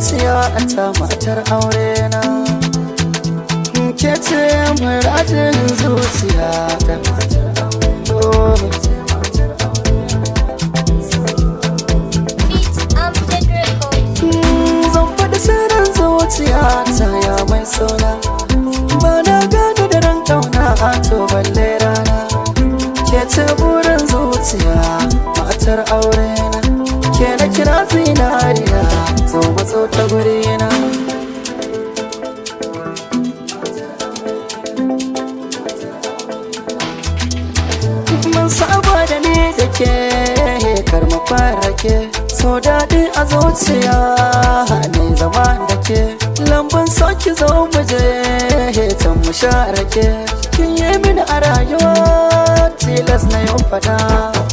Zuciya ta, matar aure na. Ke ce muradin zuciya ta. Oh. Beat Amjad Records. Zan faɗi sirrin zuciya ta, ya mai sona. Ba na gane da ran ƙauna a to balle rana. Ke ce burin zuciya, matar aure na. Ke na kira zinariya, zo matso ta guri na. Mun saba da ni da ke, kar mu fara ke. So daɗi a zuciya ne zama da ke. Lambun so ki zo mu je can mu sha rake. Kin yi mini a rayuwa, tilas na yau fada.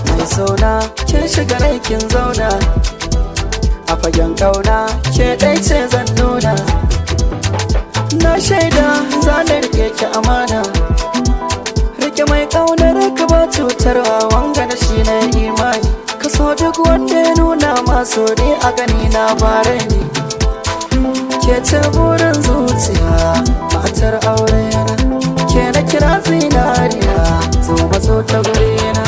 Mai sona, kin shiga rai kin zauna. A fagen kauna ke ɗai ce zan nuna. Na shaida zan rike ki amana. Rike mai ƙaunar ka ba cutarwa, wanga na shi na imani. Ka so duk wanda ya nuna maso ne a gani na bare ni. Ke ce burin zuciya, matar aure na. Ke na kira zinariya, zo matso ta guri na.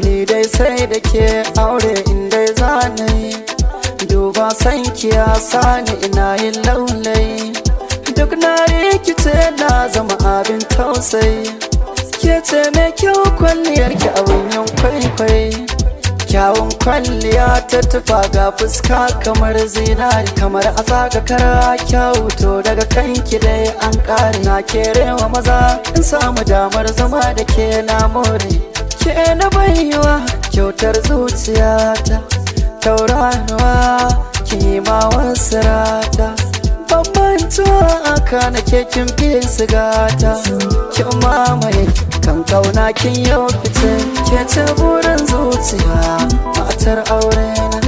Ni dai sai da ke aure in dai zanayi. Duba san ki ya sani ina yin laulayi. Duk na rikice na zama abin tausayi. Ke ce mai kyau, kwalliyar ki abin yin kwaikwai. Kyawun kwalliya ta tufa ga fuska kamar zinari, kamar a tsaga kara kyawu, to daga kanki dai an ƙare. Na kerewa maza in samu damar zama da ke, na more. Ke na baiwa kyautar zuciyata, tauraruwa kima wasu rata. Bambantuwa aka na ke, kin fi sigata. Kin mamaye kan kauna, kin yau fice. Ke ce burin zuciya, matar aure na.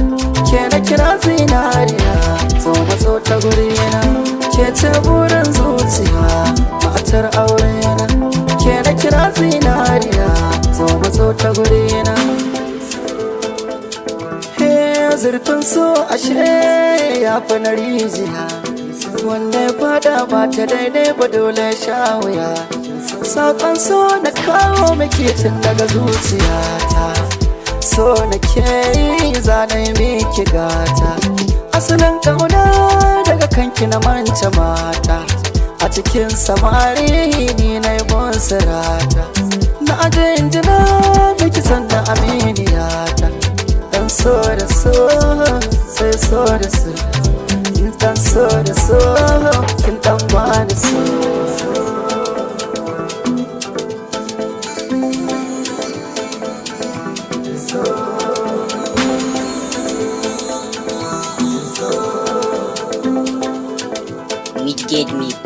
Ke na kira zinariya, zo matso ta guri na. Ke ce burin zuciya, matar aure na. Ke na kira zinariya, zo matso ta guri na. He, zurfin so ashe ya fi na rijiya. Wanda ya fada ba ta daidai ba, dole sha wuya. Saƙon so na kawo miki tun daga zuciyata. So na ke yi zane miki gata. Asalin ƙauna daga kanki na manta mata. A cikin samari ni na yi sirata. Na aje injina miki sannan aminiyata. Dan so da so, sai so da so. Kin dan so da so, kin dan bani so. Midgate Mix.